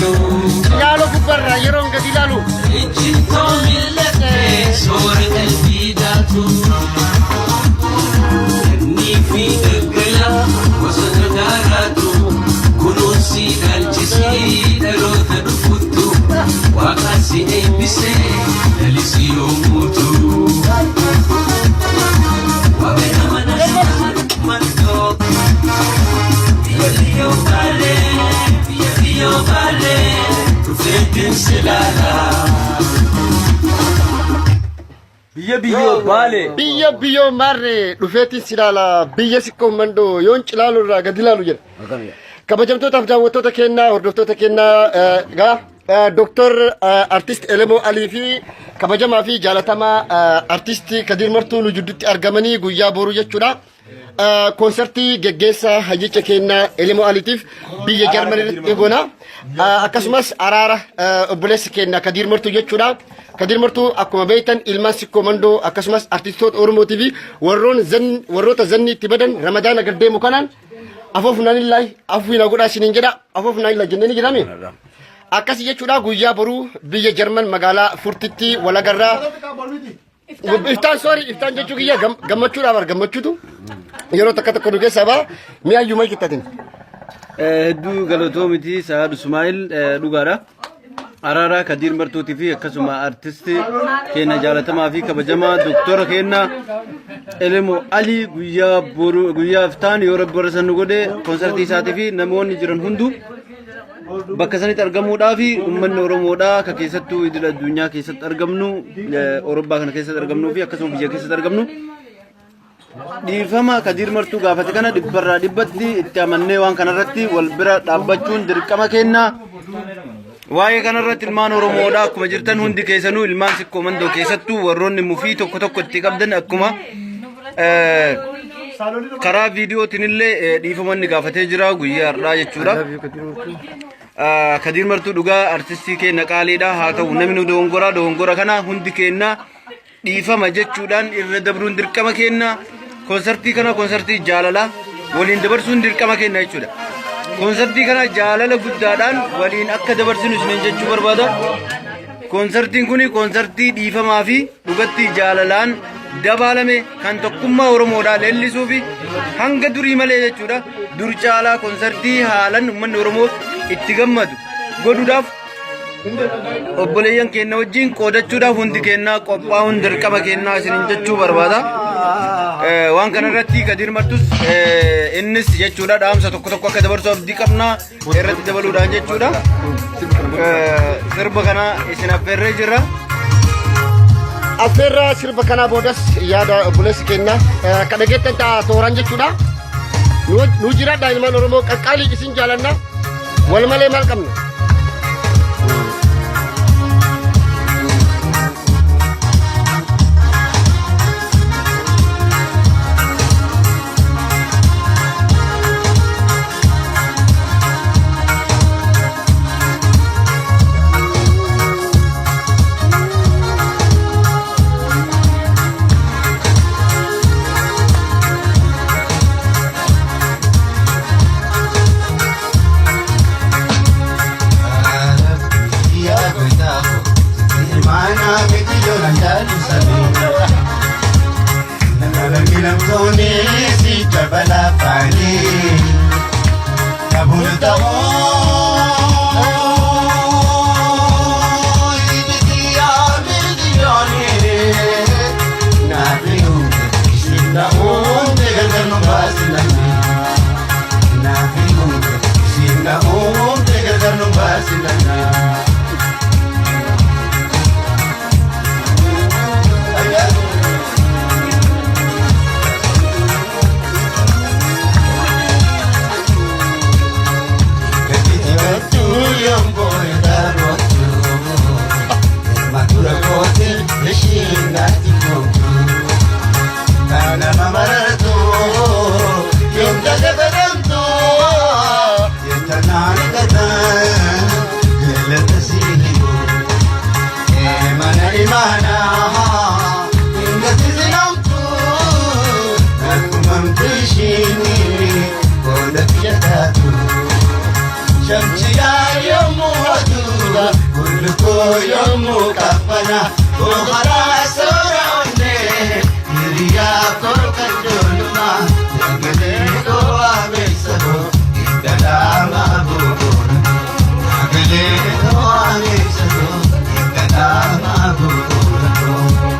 Cilaaloo gubbarraa yeroon gadi ilaalu. Ejjitoo mil'attee soora qalbii daatu. Lagni fi daggala bosona daaraatu. Kunuunsii dhaalchisii dhaloota dhufuttu. Waaqaan si eebbisee lalisii yoommuutu. Wabeena mana mandoo. Biyya biyyoo baalee biyya biyyoo baalee dhufeetiin si laalaa. Biyya biyyoo baalee. Biyya biyyoo maarree dhufeetiin si ilaala biyya sikkoo mandoo yoon cilaalu irraa gadi ilaalu jedha. Kabajamtootaaf daawwattoota kennaa hordoftoota kennaa gaa Dooktor Artist Elemoo Alii fi kabajamaa fi jaalatamaa Artist Kadiir Martuu nu jidduutti argamanii guyyaa boruu jechuudha. Koonsartii geggeessaa hayyicha kennaa Elemoo Aliitiif biyya Jarmaniitti goona. Akkasumas araara obboleessi keenya Kadiir Martuu jechuudha. Kadiir Martuu akkuma beektan ilmaan Sikkoo Mandoo akkasumas artistoota Oromootii fi warroota zanni itti badan Ramadaana gad deemu kanaan afoof naanillaahi afuuf godhaa isiniin jedha afoof naanillaahi jennee ni jedhame. Akkasii jechuudha guyyaa boruu biyya Jarman magaalaa Furtitti walagarraa Iftaan sorry iftaan jechuu kiyya gammachuudhaaf gammachuutu yeroo takka tokko nu keessaa ba'a mi'aayyuu maal kittatin. Hedduu galatoomiti Saad Ismaa'il dhugaadha. Araaraa Kadiir Martuutii fi akkasuma artistii keenya jaalatamaa fi kabajamaa doktora keenya Elemoo Alii guyyaa boru guyyaa iftaan yoo rabbi warra san nu godhe konsartii isaatii fi namoonni jiran hunduu bakka sanitti argamuudhaa fi uummanni Oromoodhaa akka keessattuu idil addunyaa keessatti argamnu Awurooppaa kana keessatti argamnuu fi akkasuma biyya keessatti argamnu dhiifama Kadiir Martuu gaafate kana dhibbarraa dhibbatti itti amannee waan kanarratti wal bira dhaabbachuun dirqama keenya. Waa'ee kanarratti ilmaan Oromoodhaa akkuma jirtan hundi keessanuu ilmaan Sikkoo Mandoo keessattuu warroonni mufii tokko tokko itti qabdan akkuma karaa viidiyootiin illee dhiifama inni gaafatee jira guyyaa har'aa jechuudha. Kadiir Martuu dhugaa artistii keenya qaaliidha haa ta'u namni nu dogongora dogongora kana hundi keenya dhiifama jechuudhaan irra dabruun dirqama keenya konsartii kana konsartii jaalalaa waliin dabarsuun dirqama keenya jechuudha. Konsartii kana jaalala guddaadhaan waliin akka dabarsinu isiniin jechuu barbaada. Konsartiin kun konsartii dhiifamaa fi dhugatti jaalalaan dabaalame kan tokkummaa Oromoodhaa leellisuu fi hanga durii malee jechuudha. Dur caalaa konsartii haalan uummanni Oromoo itti gammadu godhuudhaaf obboleeyyan keenya wajjin qoodachuudhaaf hundi keenya qophaa'uun dirqama keenyaa isiniin jechuu barbaada. Waan kana irratti Kadiir Martus innis jechuudha dhaamsa tokko tokko akka dabarsu abdii qabna irratti dabaluudhaan jechuudha. Sirba kana isin affeerree jirra. Affeerraa sirba kanaa boodas yaada obboleessi keenya akka dhageettan ta'a tooraan jechuudha. Nu jiraadhaa ilmaan Oromoo qaqqaalii isin jaalanna. Wal malee maal qabna? Dhuga Bullukkoo yommuu qabbana Boharaa soora onnee Hiriyaa koo kan joollumaa Sagalee koo waameessa koo Ittalaama bu'uura Sagalee koo waameessa koo Ittalaama bu'uura koo.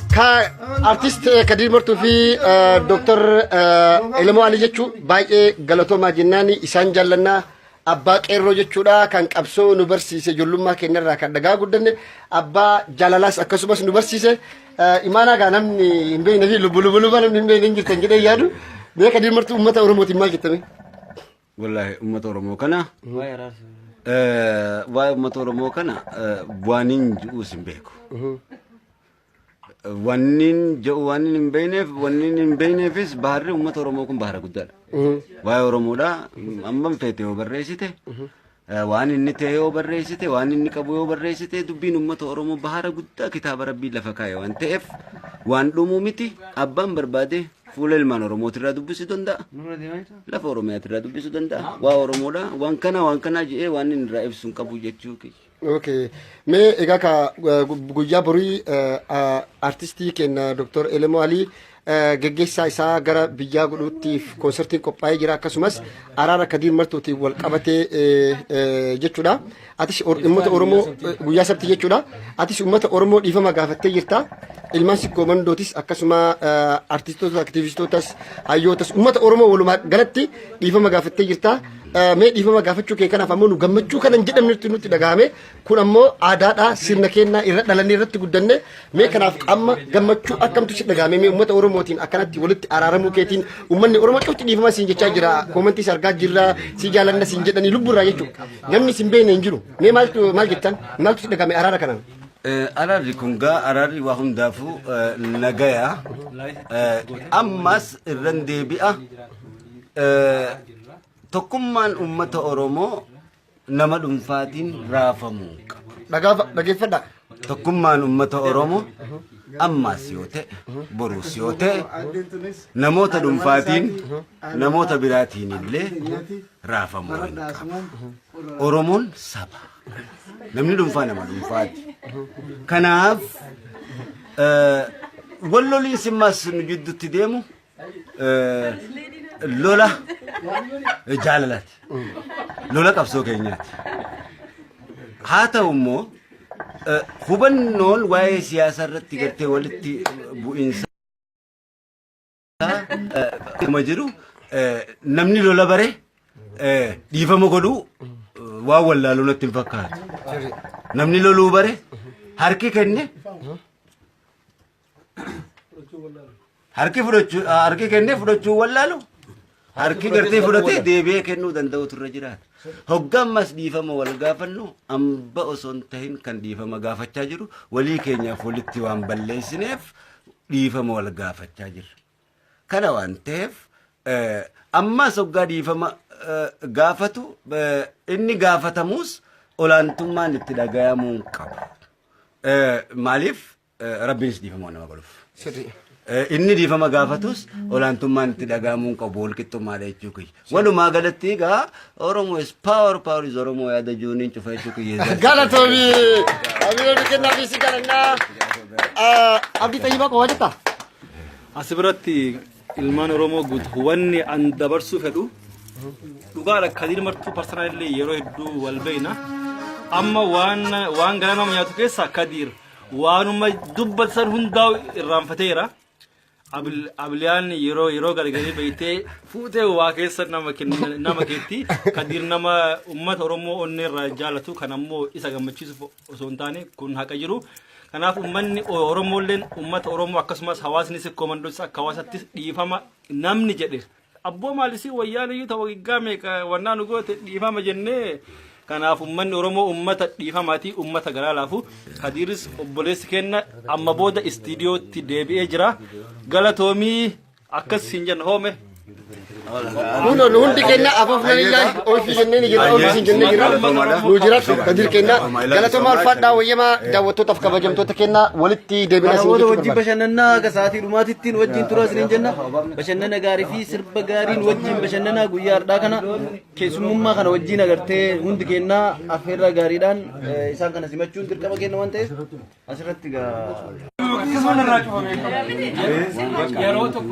Ka artist Kadir Martuu fi Dr. Elemoo Alii jechuun baay'ee galatoomaa jennaan isaan jaallannaa abbaa qeerroo jechuudha kan qabsoo nu barsiise ijoollummaa keenyarraa kan dhagaa guddanne abbaa jaalalaas akkasumas nu barsiise imaanaa gaa namni hin beekne fi lubbu lubbu lubba namni hin beekne hin jirtan jedhee yaadu mee Kadir Martuu uummata Oromootiin maal jettame? Wallaahi uummata Oromoo kana waa'ee uummata Oromoo kana waanin ji'uus hin beeku. Wannin jedhu waan hin beekneef wannin hin beekneefis baharri uummata Oromoo kun bahara guddaadha. Waa'ee Oromoodha amma feete yoo barreessite, waan inni ta'e yoo barreessite, waan inni qabu yoo barreessite, dubbiin uummata Oromoo bahara guddaa kitaaba rabbii lafa kaa'e waan ta'eef waan dhumuu miti. Abbaan barbaade fuula ilmaan Oromootirraa dubbisuu danda'a. Lafa Oromiyaatirraa dubbisuu danda'a. Waa Oromoodha. Waan kana waan kanaa jedhee waan inni irraa ibsu hin qabu jechuu kiyya. Okay. Mee egaa ka guyyaa borii artistii keenya Dr. Elemoo Alii geggeessaa isaa gara biyyaa godhuuttiif koonsartiin qophaa'ee jira, akkasumas araara Kadiir Martuutiin wal qabatee jechuudha. Atis uummata Oromoo guyyaa sabti jechuudha. Atis uummata Oromoo dhiifama gaafattee jirta. Ilmaan Sikkoo Mandootis akkasuma artistoota, aktiivistootas, hayyootas, uummata Oromoo walumaa galatti dhiifama gaafattee jirta. Mee dhiifama gaafachuu kee kanaaf ammoo nu gammachuu kana hin jedhamnetti nutti dhagahame. Kun ammoo aadaadha, sirna kennaa irra dhalannee irratti guddanne. Mee kanaaf amma gammachuu akkamtu si dhagahame? Mee uummata Oromootiin akkanatti walitti araaramuu keetiin uummanni Oromoo cufti dhiifama siin jechaa jira. Koomantiis argaa jirra, si jaalanna siin jedhanii lubbuurraa jechuudha. Namni sin beekne hin jiru. Mee maaltu maal jettan? Maaltu si dhagahame araara kanaan? Araarri kun gaa araarri waa hundaafuu nagaya. Ammas irran deebi'a. Tokkummaan uummata Oromoo nama dhuunfaatiin raafamuu hin qabu. Dhageeffadhaa. Tokkummaan uummata Oromoo ammaas yoo ta'e, boruus yoo ta'e, namoota dhuunfaatiin, namoota biraatiin illee raafamuu hin qabu. Oromoon saba. Namni dhuunfaa nama dhuunfaati. Kanaaf wal loliinsi ammas nu jidduutti deemu lola jaalalaati. Lola qabsoo keenyaati. Haa ta'u immoo hubannoon waa'ee siyaasaa irratti gartee walitti bu'iinsa akkuma jiru, namni lola bare dhiifama godhuu waan wallaaluu natti hin fakkaatu. Namni loluu bare harki kenne harki fudhachuu, harki kennee fudhachuu wallaalu, harki gartee fudhatee deebi'ee kennuu danda'utu irra jiraata. Hoggaa ammas dhiifama wal gaafannu, amba osoo hin tahin kan dhiifama gaafachaa jiru walii keenyaaf walitti waan balleessineef dhiifama wal gaafachaa jirra. Kana waan ta'eef ammas hoggaa dhiifama gaafatu inni gaafatamus olaantummaan itti dhagayamuu hin qabu. Maaliif Rabbiinis dhiifama nama godhuuf. Inni dhiifama gaafatus olaantummaan itti dhaga'amuu hin qabu, walqixxummaadha jechuu kiyya. Walumaa galatti egaa Oromo is power, power is Oromo yaada juuniin cufa jechuu kiyya. Galatoomi. Amiroonni kennaa fi si galannaa. Abdii Xayyibaa qofaa jettaa? Asi biratti ilmaan Oromoo guutuu wanni an dabarsuu fedhu dhugaadha. Kadiir Martuu personally yeroo hedduu wal beeyna. Amma waan waan garaa nama nyaatu keessaa Kadiir waanuma dubbatan hundaa'u irraanfateera. Abiliyaan yeroo yeroo gargarii beeytee fuutee waa keessa nama nama keetti. Kadiir nama uummata Oromoo onnee irraa jaalatu kan ammoo isa gammachiisuuf osoo hin taane kun haqa jiru. Kanaaf uummanni Oromoolleen uummata Oromoo akkasumas hawaasni Sikkoo Mandoos akka hawaasattis dhiifama namni jedhe abboo maalisii wayyaan iyyuu ta'u waggaa meeqa wannaa nu goote dhiifama jennee. Kanaaf uummanni Oromoo uummata dhiifamaatii, uummata garaa laafu. Kadiiris obboleessi kenna amma booda istiidiyootti deebi'ee jira. Galatoomii akkas hin jenna hoome. Kun nu hundi kenna afuuf lalillahi olfi jennee ni jira, olfi sin jennee jira. Nu jiraadhu Kadir kenna. Galatoomaa, ulfaadhaa, wayyamaa daawwattootaaf kabajamtoota kenna walitti deebina Kana sin booda jechuu wajjin barbaada. bashannannaa haga sa'aatii dhumaatittiin wajjin turaa isiniin jenna. Bashannana gaarii fi sirba gaariin wajjin bashannanaa guyyaa har'aa kana keessummummaa kana wajjin agartee hundi kennaa affeerraa gaariidhaan isaan kana simachuun dirqama kenna waan ta'eef asirratti gaa. Yeroo tokko.